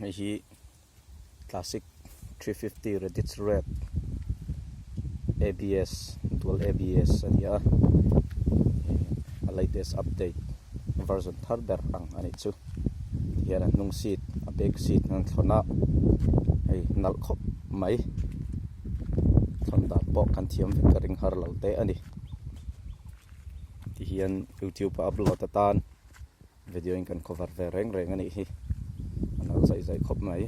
Hei hi classic 350 Redditch Red ABS dual ABS a ni a a latest update version thar ber ang a nih chu tihian a hnung seat a back seat an thlawn a hei nalh khawp mai thlawn dan pawh kan thiam vek ka ring har lo te a ni tihian youtube a upload atan. Video in kan cover ve reng reng a nih hi a nal zaih zaih khawp mai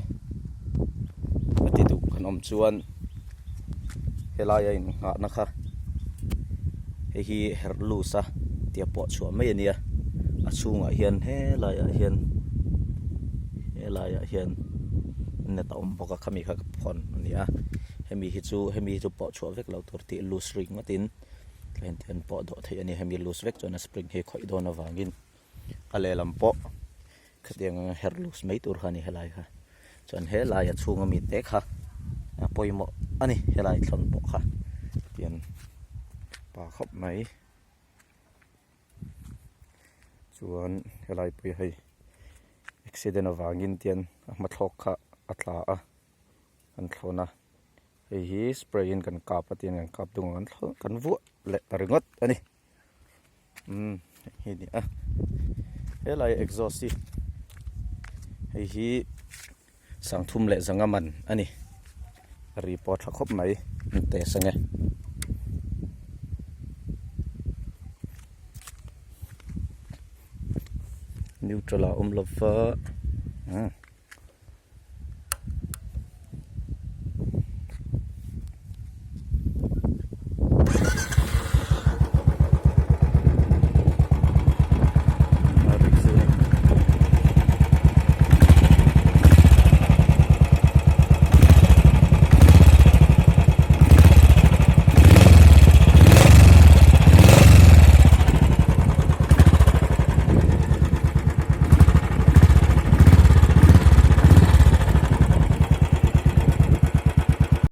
a ti duh kan awm chuan helai a in nghah na kha hei hi herh loose a tia pawh chhuah mai a nia a chhungah hian helai ah hian helai ah hian net a awm bawk a khami kha ka phawn a ni a hemi hi chu hemi hi chu pawh chhuah vek loh tur tih loose rik ngawt in. Tlem te an pawh dawh theih a ni hemi loose vek chuan a spring hi khawih dawn avangin a lehlam pawh khatiang anga herh loose mai tur kha a ni helai kha chuan helai a chhung ami te kha a pawimawh a ni helai thlawn pawh kha tian pa khawp mai chuan helai pawh hi hei accident avangin tian a hmathlawk kha a tla a an thlawn a. Hei hi spray in kan kap a tin kan kap dung a kan thlawh kan vuah leh ta ringawt a ni umm hei ni a helai exhaust hi hei hi sangthum leh zanga man a ni a ri pawh a tha khawp mai an test ange. Neutral ah a awm lova umm.